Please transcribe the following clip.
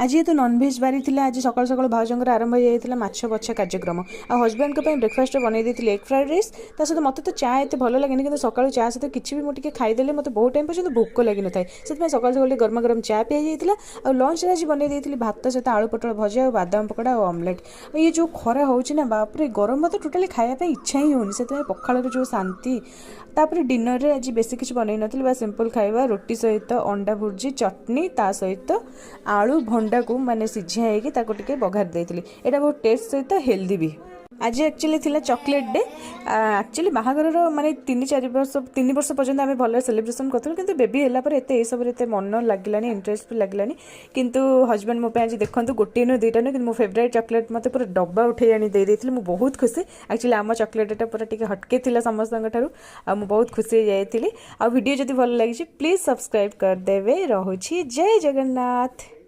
ଆଜି ଯେହେତୁ ନନଭେଜ୍ ବାରି ଥିଲା, ଆଜି ସକାଳୁ ସକାଳୁ ଭାଉଜଙ୍କର ଆରମ୍ଭ ହେଇଯାଇଥିଲା ମାଛ ବଛା କାର୍ଯ୍ୟକ୍ରମ। ଆଉ ହଜବେଣ୍ଡଙ୍କ ପାଇଁ ବ୍ରେକଫାଷ୍ଟରେ ବନେଇ ଦେଇଥିଲି ଏଗ୍ ଫ୍ରାଏଡ୍ ରାଇସ୍। ତା ସହିତ ମୋତେ ତ ଚା ଏତେ ଭଲ ଲାଗେନି, କିନ୍ତୁ ସକାଳୁ ଚା ସହିତ କିଛି ବି ମୁଁ ଟିକେ ଖାଇଦେଲେ ମୋତେ ବହୁତ ଟାଇମ୍ ପର୍ଯ୍ୟନ୍ତ ଭୋକ ଲାଗିନଥାଏ। ସେଥିପାଇଁ ସକାଳୁ ସକାଳୁ ଟିକେ ଗରମ ଗରମ ଚା ପିଆଯାଇଥିଲା। ଆଉ ଲଞ୍ଚରେ ଆଜି ବନେଇ ଦେଇଥିଲି ଭାତ ସହିତ ଆଳୁ ପୋଟଳ ଭଜା ଆଉ ବାଦାମ ପକୋଡ଼ା ଆଉ ଅମଲେଟ୍। ଆଉ ଇଏ ଯେଉଁ ଖରା ହେଉଛି ନା, ବାପରେ, ଗରମ ଭାତ ଟୋଟାଲି ଖାଇବା ପାଇଁ ଇଚ୍ଛା ହିଁ ହେଉନି। ସେଥିପାଇଁ ପଖାଳର ଯେଉଁ ଶାନ୍ତି। ତାପରେ ଡିନରରେ ଆଜି ବେଶୀ କିଛି ବନେଇ ନଥିଲି ବା ସିମ୍ପଲ୍ ଖାଇବା, ରୁଟି ସହିତ ଅଣ୍ଡା ଭୁର୍ଜି, ଚଟନି, ତା ସହିତ ଆଳୁ ଭଣ୍ଡାକୁ ମାନେ ସିଝା ହେଇକି ତାକୁ ଟିକେ ବଘାରି ଦେଇଥିଲି। ଏଇଟା ବହୁତ ଟେଷ୍ଟ ସହିତ ହେଲ୍ଦି ବି। ଆଜି ଆକ୍ଚୁଆଲି ଥିଲା ଚକୋଲେଟ୍ ଡେ। ଆକ୍ଚୁଆଲି ବାହାଘରର ମାନେ 3-4 ବର୍ଷ, 3 ବର୍ଷ ପର୍ଯ୍ୟନ୍ତ ଆମେ ଭଲରେ ସେଲିବ୍ରେସନ୍ କରିଥିଲୁ, କିନ୍ତୁ ବେବି ହେଲା ପରେ ଏତେ ଏସବୁରେ ଏତେ ମନ ଲାଗିଲାନି, ଇଣ୍ଟରେଷ୍ଟ ବି ଲାଗିଲାନି। କିନ୍ତୁ ହଜବେଣ୍ଡ ମୋ ପାଇଁ ଆଜି ଦେଖନ୍ତୁ, ଗୋଟିଏ ନୁହେଁ, ଦୁଇଟା ନୁହେଁ, କିନ୍ତୁ ମୋ ଫେଭରାଇଟ୍ ଚକୋଲେଟ୍ ମୋତେ ପୁରା ଡବା ଉଠେଇ ଆଣି ଦେଇ ଦେଇଥିଲେ। ମୁଁ ବହୁତ ଖୁସି। ଆକ୍ଚୁଆଲି ଆମ ଚକୋଲେଟ୍ଟା ପୁରା ଟିକେ ହଟକେ ଥିଲା ସମସ୍ତଙ୍କ ଠାରୁ ଆଉ ମୁଁ ବହୁତ ଖୁସି ହେଇଯାଇଥିଲି। ଆଉ ଭିଡ଼ିଓ ଯଦି ଭଲ ଲାଗିଛି, ପ୍ଲିଜ୍ ସବସ୍କ୍ରାଇବ୍ କରିଦେବେ। ରହୁଛି, ଜୟ ଜଗନ୍ନାଥ।